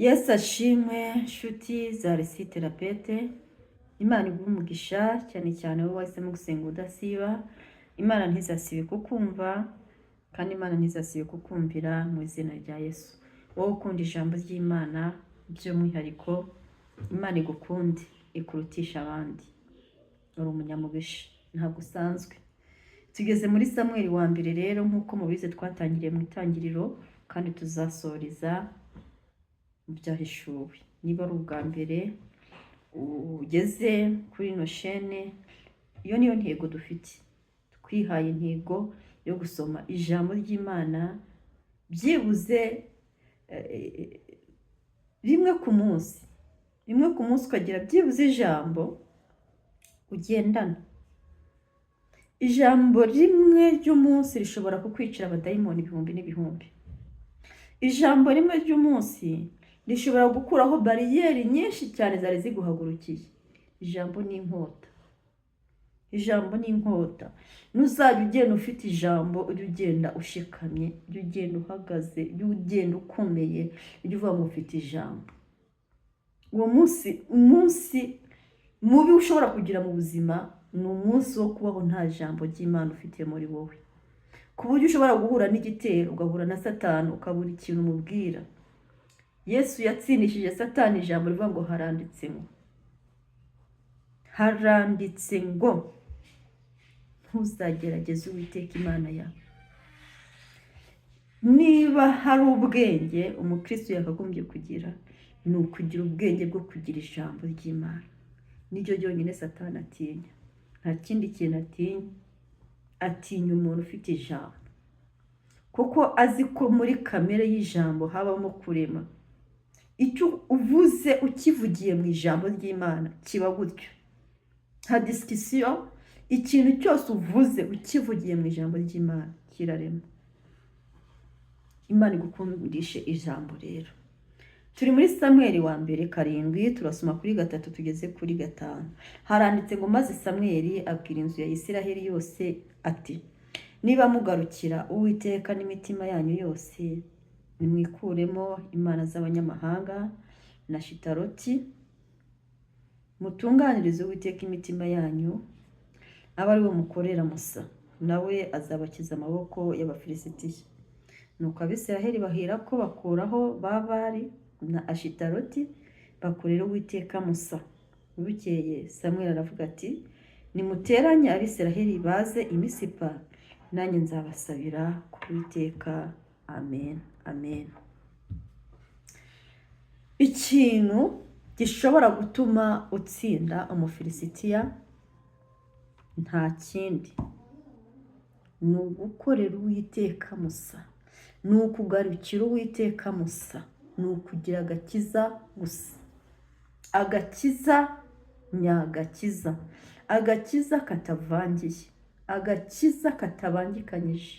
Yesu ashimwe, nshuti za Resi Therapeutic. Imana iguhe umugisha, cyane cyane wowe wahisemo gusenga udasiba. Imana ntizasibe kukumva, kandi Imana ntizasibe kukumvira mu izina rya Yesu. Wowe ukunda ijambo ry'Imana by'umwihariko, Imana igukunde ikurutisha abandi. Uri umunyamugisha, ntabwo usanzwe. Tugeze muri Samweli wa mbere rero, nk'uko mubizi twatangiriye mu itangiriro kandi tuzasoreza mu Byahishuwe. Niba ari ubwa mbere ugeze kuri ino shene, iyo niyo ntego dufite. Twihaye intego yo gusoma ijambo ry'Imana byibuze rimwe ku munsi, rimwe ku munsi, ukagira byibuze ijambo ugendana. Ijambo rimwe ry'umunsi rishobora kukwicira abadayimoni ibihumbi n'ibihumbi. Ijambo rimwe ry'umunsi rishobora gukuraho bariyeri nyinshi cyane zari ziguhagurukiye. Ijambo ni inkota, ijambo ni inkota. Nuzajya ugenda ufite ijambo, ujye ugenda ushikamye, ujye ugenda uhagaze, ujye ugenda ukomeye, ujye uvuga ngo ufite ijambo. Uwo munsi, umunsi mubi ushobora kugira mu buzima ni umunsi wo kubaho nta jambo ry'Imana ufite muri wowe, ku buryo ushobora guhura n'igitero, ugahura na Satani, ukabura ikintu umubwira. Yesu yatsindishije Satani ijambo rivuga ngo haranditse ngo, haranditse ngo ntuzagerageze Uwiteka Imana yawe. Niba hari ubwenge umukristo yakagombye kugira, ni ukugira ubwenge bwo kugira ijambo ry'Imana. Niryo ryonyine Satani atinya, nta kindi kintu atinya. Atinya umuntu ufite ijambo, kuko azi ko muri kamere y'ijambo habamo kurema. Icyo uvuze ukivugiye mu ijambo ry'Imana kiba gutyo, nta discussion. Ikintu cyose uvuze ukivugiye mu ijambo ry'Imana kirarema. Imana igukundishe ijambo. Rero turi muri Samweli wa mbere 7, turasoma kuri 3 tugeze kuri 5. Haranditse ngo: "Maze Samweli abwira inzu ya Isiraheli yose ati: 'Niba mugarukira Uwiteka n'imitima yanyu yose, nimwikuremo imana z'abanyamahanga na Shitaroti, mutunganirize Uwiteka imitima yanyu, abe ari we mukorera musa, nawe azabakiza amaboko y'Abafilisitiya.' Nuko Abisiraheli bahera ko bakuraho ba Bali na Ashitaroti, bakorera Uwiteka musa. Bukeye Samweli aravuga ati: 'Nimuteranye Abisiraheli baze i Misipa, nanjye nzabasabira ku Uwiteka.' Amen, amen." Ikintu gishobora gutuma utsinda Umufilisitiya nta kindi, ni ugukorera Uwiteka musa, ni ukugarukira Uwiteka musa, ni ukugira agakiza gusa, agakiza nyagakiza, agakiza katavangiye, agakiza katabangikanyije.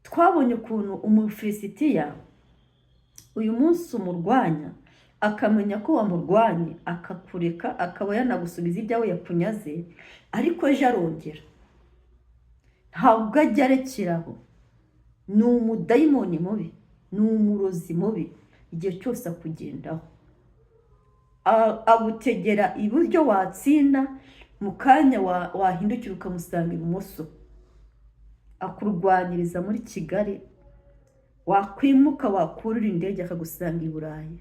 Twabonye ukuntu Umufilisitiya uyu munsi umurwanya, akamenya ko wamurwanye, akakureka, akaba yanagusubiza ibyawe yakunyaze, ariko ejo arongera, ntabwo ajya arekeraho. Ni umudayimoni mubi, ni umurozi mubi. Igihe cyose akugendaho, agutegera iburyo, watsinda mu kanya wahindukira ukamusanga ibumoso. Akurwanyiriza muri Kigali, wakwimuka, wakurura indege, akagusanga i Burayi.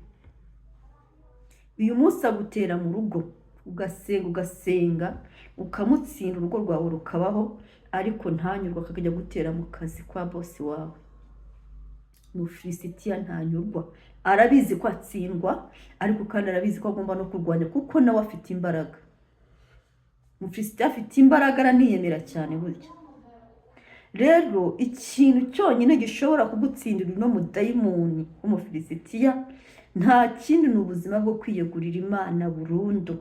Uyu munsi agutera mu rugo, ugasenga, ugasenga, ukamutsinda, urugo rwawe rukabaho, ariko ntanyurwa, akajya gutera mu kazi kwa bosi wawe. Umufilisitiya ntanyurwa. Arabizi ko atsindwa, ariko kandi arabizi ko agomba no kurwanya, kuko nawe afite imbaraga. Umufilisitiya afite imbaraga, araniyemera cyane burya. Rero ikintu cyonyine gishobora kugutsindira uno mudayimoni w'Umufilisitiya nta kindi, ni ubuzima bwo kwiyegurira Imana burundu,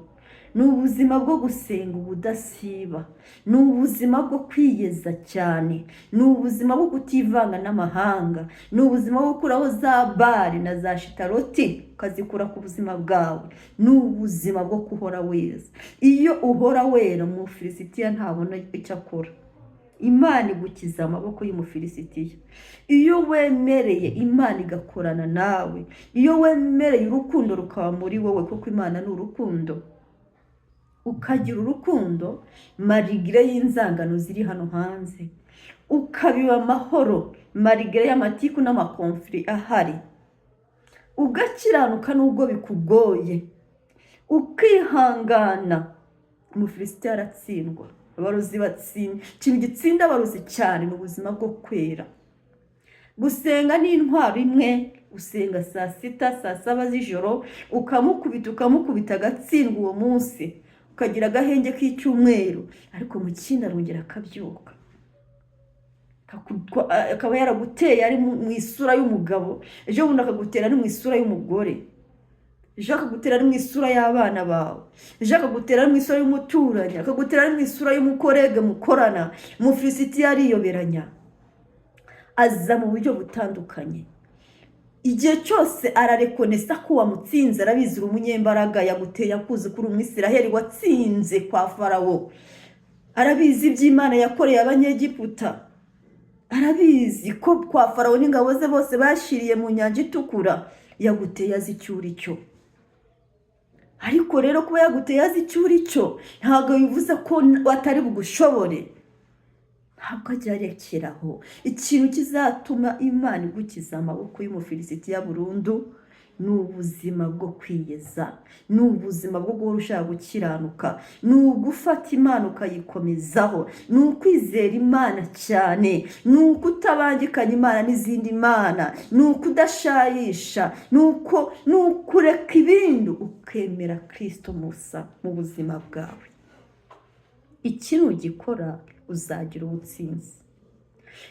ni ubuzima bwo gusenga ubudasiba, ni ubuzima bwo kwiyeza cyane, ni ubuzima bwo kutivanga n'amahanga, ni ubuzima bwo gukuraho za Bali na za Shitaroti, ukazikura ku buzima bwawe, ni ubuzima bwo guhora weza. Iyo uhora wera, Umufilisitiya ntabona icyo akora. Imana igukiza amaboko y'Umufilisitiya. Iyo wemereye Imana igakorana nawe, iyo wemereye urukundo rukaba muri wowe, kuko Imana ni urukundo, ukagira urukundo malgré y'inzangano ziri hano hanze, ukabiba amahoro malgré y'amatiku n'amaconflits ahari, ugakiranuka nubwo bikugoye, ukihangana, Umufilisitiya aratsindwa. Abarozi batsinda. Ikintu gitsinda abarozi cyane ni ubuzima bwo kwera. Gusenga ni intwaro imwe. Usenga saa 6, saa 7 z'ijoro, ukamukubita, ukamukubita, agatsindwa uwo munsi, ukagira agahenge k'icyumweru, ariko mu kindi arongera akabyuka, akaba yaraguteye ari mu isura y'umugabo, ejo bundi akagutera ari mu isura y'umugore, ejo akagutera ari mu isura y'abana bawe, ejo akagutera ari mu isura y'umuturanyi, akagutera ari mu isura y'umucollègue mukorana. Umufilisitiya ariyoberanya, aza mu buryo butandukanye. Igihe cyose ararekonesa ko wamutsinze, arabizi uri umunyembaraga, yaguteye akuzi kuri Umwisiraheli watsinze kwa Farawo, arabizi iby'Imana yakoreye Abanyegiputa, arabizi ko kwa Farawo n'ingabo ze bose bashiriye mu Nyanja Itukura. Yaguteye azi icyo uri cyo. Ariko rero kuba yaguteye azi icyo uri cyo ntabwo bivuze ko atari bugushobore. Ntabwo ajya arekeraho. Ikintu kizatuma Imana igukiza amaboko y'Umufilisitiya burundu ni ubuzima bwo kwiyeza, ni ubuzima bwo guhora ushaka gukiranuka, ni ugufata Imana ukayikomezaho, ni ukwizera Imana cyane, ni ukutabangikanya Imana n'izindi mana, ni ukudashayisha, ni ukureka ibindi ukemera Kirisito musa mu buzima bwawe. Iki nugikora uzagira ubutsinzi.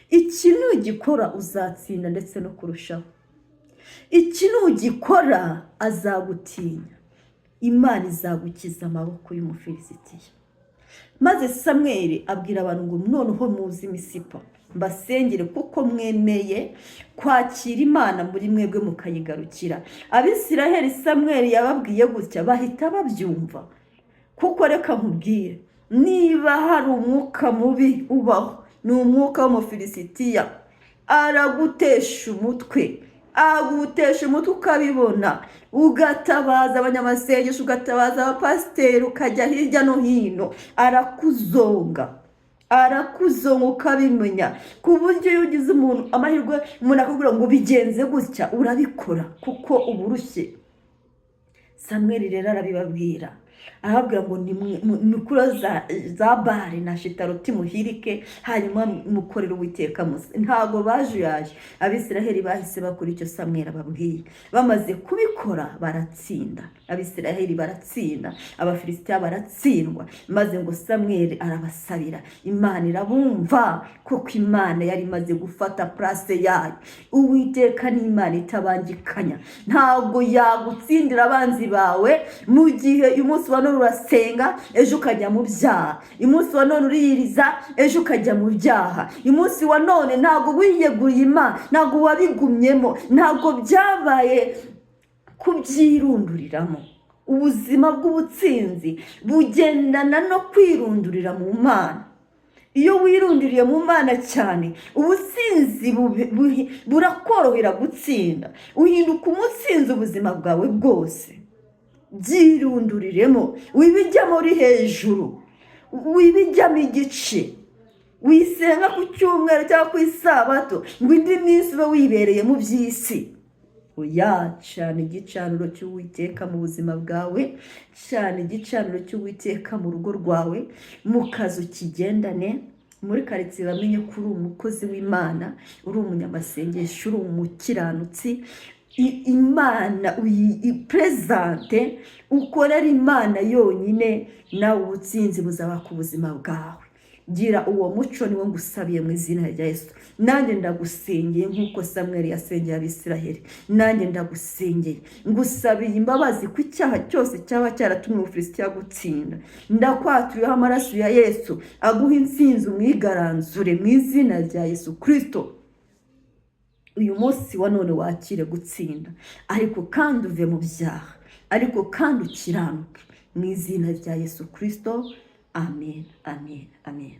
Iki nugikora uzatsinda ndetse no kurushaho. Iki nugikora azagutinya. Imana izagukiza amaboko y'Umufilisitiya. Maze Samweri abwira abantu ngo: "Noneho muze Misipa mbasengere, kuko mwemeye kwakira Imana muri mwebwe mukayigarukira." Abisiraheli Samweri yababwiye gutya bahita babyumva, kuko reka nkubwire, niba hari umwuka mubi ubaho ni umwuka w'Umufilisitiya. Aragutesha umutwe, agutesha umutwe ukabibona, ugatabaza abanyamasengesho, ugatabaza abapasiteri, ukajya hirya no hino. Arakuzonga, arakuzonga ukabimenya, ku buryo iyo ugize umuntu amahirwe, umuntu akubwira ngo bigenze gutya, urabikora kuko uba urushye. Samweri rero arabibabwira, arababwira ngo nimukure za Bari na Shitaroti muhirike, hanyuma mukorere Uwiteka musa. Ntabwo bajuyaje. Abisiraheli bahise bakora icyo Samweri ababwiye. Bamaze kubikora baratsinda. Abisiraheli baratsinda, Abafilisitiya baratsindwa. Maze ngo Samweri arabasabira, Imana irabumva, kuko Imana yari imaze gufata place yayo. Uwiteka ni Imana itabangikanya. Ntabwo yagutsindira abanzi bawe mu gihe uyu munsi wa none urasenga, ejo ukajya mu byaha. Uyu munsi wa none uriyiriza, ejo ukajya mu byaha. Uyu munsi wa none ntabwo wiyeguriye Imana, ntabwo wabigumyemo, ntabwo byabaye kubyirunduriramo. Ubuzima bw'ubutsinzi bugendana no kwirundurira mu Mana. Iyo wirundiriye mu Mana cyane, ubutsinzi burakorohera gutsinda, uhinduka umutsinzi ubuzima bwawe bwose. Byirunduriremo, wibijyamo uri hejuru, wibijyamo igice, wisenga ku cyumweru cyangwa ku isabato ngo indi minsi ube wibereye mu by'isi. Oya, cana igicaniro cy'Uwiteka mu buzima bwawe, cana igicaniro cy'Uwiteka mu rugo rwawe, mu kazi ukigendane, muri karitsiye bamenye ko uri umukozi w'Imana, uri umunyamasengesho, uri umukiranutsi. Imana uyiprésente, ukorere Imana yonyine, nawe ubutsinzi buzaba ku buzima bwawe. Gira uwo muco, niwo ngusabiye mu izina rya Yesu. Nanjye ndagusengeye nk'uko Samweli yasengeye Abisiraheli. Nanjye ndagusengeye, ngusabiye imbabazi ku cyaha cyose cyaba cyaratumye Umufilisitiya gutsinda. Ndakwaturiyeho amaraso ya Yesu aguha intsinzi, umwigaranzure mu izina rya Yesu Kirisito. Uyu munsi wa none wakire gutsinda, ariko kandi uve mu byaha, ariko kandi ukiranuke mu izina rya Yesu Kirisito. Amen, amen, amen.